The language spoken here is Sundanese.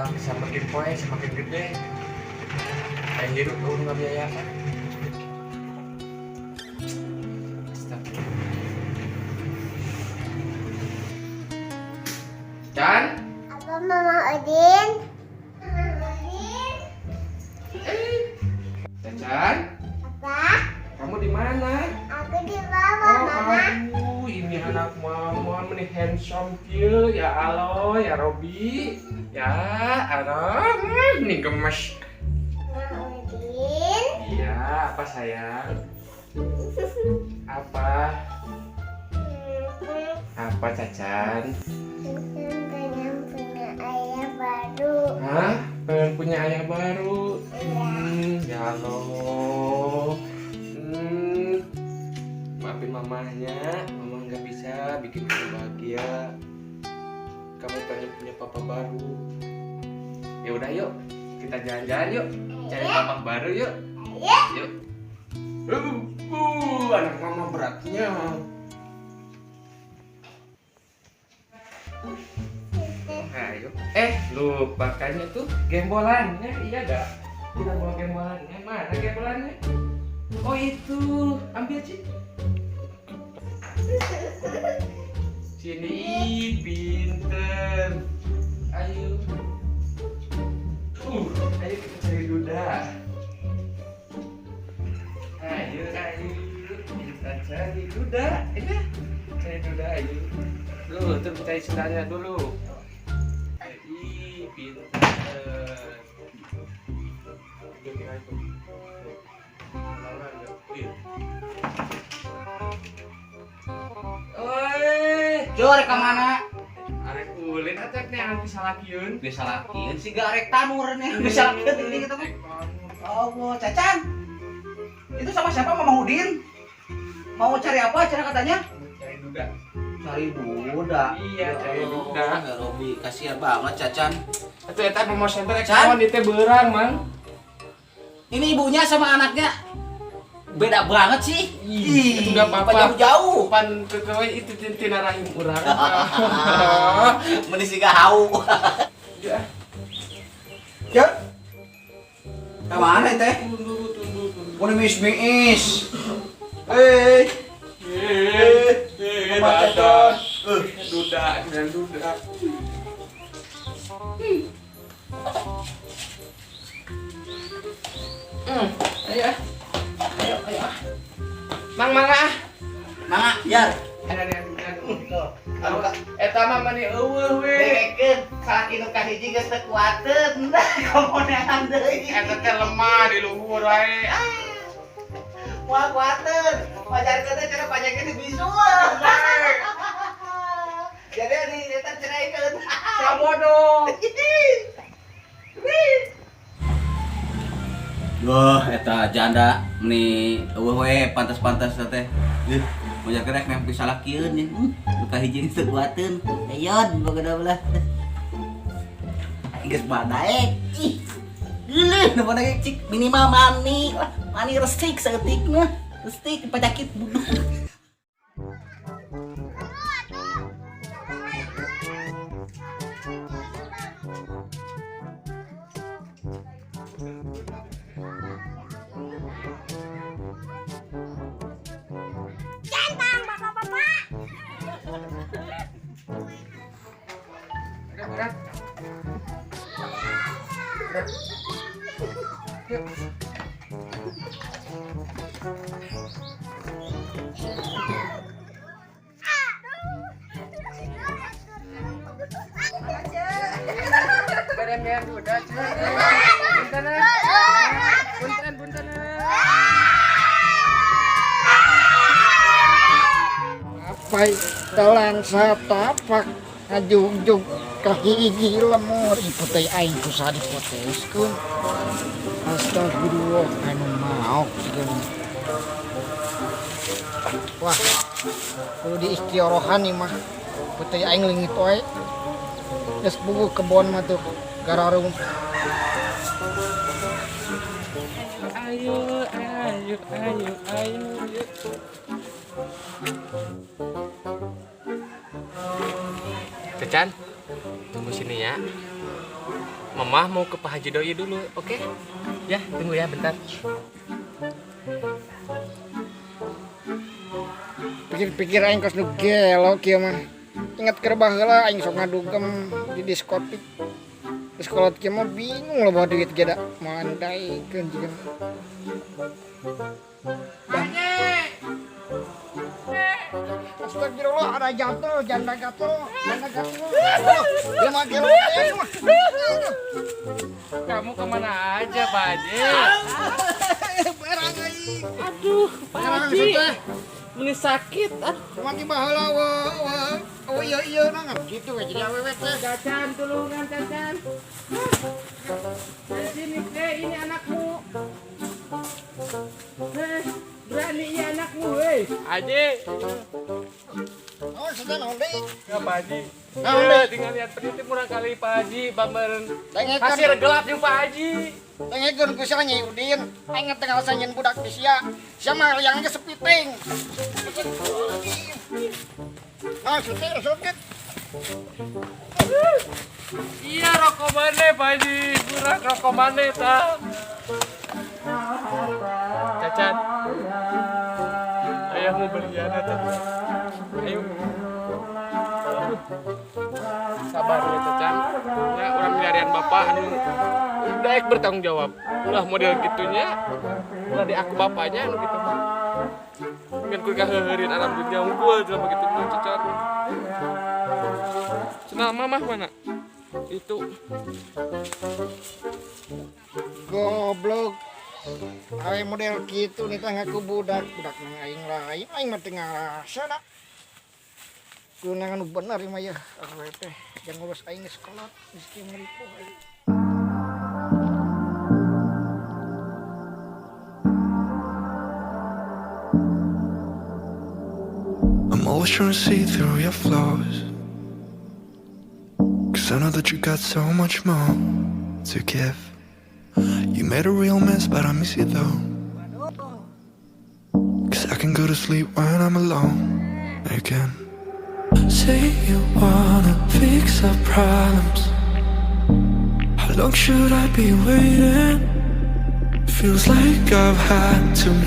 Semakin poe semakin gede. Aing hirup euweuh ngabiayaan. Astagfirullah. Chan? Apa, Mama Udin? Mama Udin? Chan? Apa? Kamu di mana? Aku di bawah, Oh, Mama. aduh, ini anak mama meni handsome kieu. Ya Allah, ya Robi. Ya, anak, ini gemes. Mama Udin. Iya, apa, sayang? Apa? Apa, Cacan? Cacan pengen punya ayah baru. Hah? Pengen punya ayah baru? Iya. Ya Allah. Maafin mamahnya, mama nggak bisa bikin kamu bahagia. Kamu pengen punya papa baru. Ya udah yuk, kita jalan-jalan yuk. Cari papa baru yuk. Ayo. Yuk. Anak mama beratnya. Ayo. Lupakannya tuh gembolannya, iya gak? Kita bawa gembolannya. Mana gembolannya? Oh itu, ambil sih. Sini, ih, pinter. Ayo. Ayo kita cari duda. Ayo, ayo. Kita cari duda. Ini, cari duda, ayo. Dulu, tuh cari sendalnya dulu. Ih, pinter. Itu kira itu. Laura enggak? Ih. Oi, Jo, rek ka mana? Arek ulin atuh neangan pisalakieun. Bisa lakian sih gak rek tanur nih. Bisa lakian ini kita mah. Allah, Cacan. Itu sama siapa, Mama Udin? Mau cari apa cara katanya? Cari duda. Cari duda. Iya, cari Ya duda. Allah, ya Robi, kasihan banget Cacan. Atuh eta promo center rek Can? naon ieu teh beurang, Mang. Ini ibunya sama anaknya beda banget sih. Ih, itu nggak apa-apa. Jauh-jauh. Pan kekewe itu tina rahim urang. Meni siga hau. Ya. Ya. Ka mana teh? Tunggu, tunggu, tunggu. Mun miis-miis. Eh, Eh, Apa, duda. Cacan? Duda, dan duda. Ayo ah. Ayo, ayo ah. Mang, mangga ah. Mangga, jar. Ada nih duda. Tuh, anu ka Eta mah mani eueuh we. Dengekeun, salaki nu kahiji geus teu kuateun. Komonean deui. Eta teh lemah di luhur wae. Ah, Moal kuateun. Pajarkeun teh cenah pajakkeun di bisul. Jadi di eta ceraikeun. Sabodo. Duh, eta janda meni eueuh we pantas-pantas teh. Ih, majarkeun rek nempi salakieun nya. Nu kahiji geus teu kuateun. Ayon boga belah. Geus badaek. Ih. Geuleuh nu badaek cik minimal mani lah. Mani resik saeutik mah. Resik pajakit buduh. Centang, bapak-bapak. Berat, berat. Berat. Yuk. Badan duda, punten, punten, punten. Apai telan satapak ngajugjug ka hiji lemur iputeh aing kusaha dipoteskeun. Astagfirullah, anu maok sigana. Wah, kudu diistiorohan nih mah. Putih aing leungit wae. Geus buguh kebon mah tuh gararum. Ayo, ayo, ayo, ayo, ayo. Cacan, tunggu sini ya. Mama mau ke Pak Haji Doi dulu, oke? Ya, tunggu ya bentar. Pikir-pikir aing kos nu gelo kieu mah. Ingat keur baheula aing sok ngadugem di diskotik. Di sekolah kieu mah bingung loh bawa duit ge da. Moal daekeun jiga. Astagfirullah, ada jatuh, janda gatel, janda gatel. Dia mah gelo teh mah. Kamu kemana aja, Pak Haji? Berang aing. Aduh, Pak Berang Haji. teh. Meni sakit. Aduh. Cuma di baheula wa wa oh iya iya nangan gitu we jadi awewe teh. Cacan, tulungan Cacan. Dari sini, ini anakmu. Berani ya anakmu, hei. Haji. Oh, sudah naon deui? Ya, Pak Haji. Naon deui? Tinggal lihat penitip murah kali Pak Haji, bambeun. Dengekeun. Hasil gelap jeung Pak Haji. Dengekeun ku sia Nyai Udin. Aing teh ngalasan nyen budak di sia. Sia mah liang ge sepiting. Nah, sudah sudah. Iya, rokok mana Pak Haji? Murah rokok mana ta? Cacan. Ayahmu berkhianat, Cacan. Ayo. Aduh. Sabar ya, Cacan. Ya, urang milarian bapak anu daek bertanggung jawab. Ulah model gitunya. Ulah di aku bapaknya anu gitu mah. Ngan kudu kaheuheurin alam dunia unggul jelema gitu mah, Cacan. Cenah mamah mana? Itu. Goblok. Awe model kitu nih teh ngaku budak, budak nang aing lain, aing mah teu ngarasa da. Kudu nu bener ieu mah ya, awewe teh jangan ngurus aing geus kolot, geus kieu ngeripuh aing. I'm always trying to see through your flaws. 'Cause I know that you got so much more to give. You made a real mess, but I miss you though. 'Cause I can go to sleep when I'm alone again. Say you wanna fix our problems. How long should I be waiting? Feels like I've had too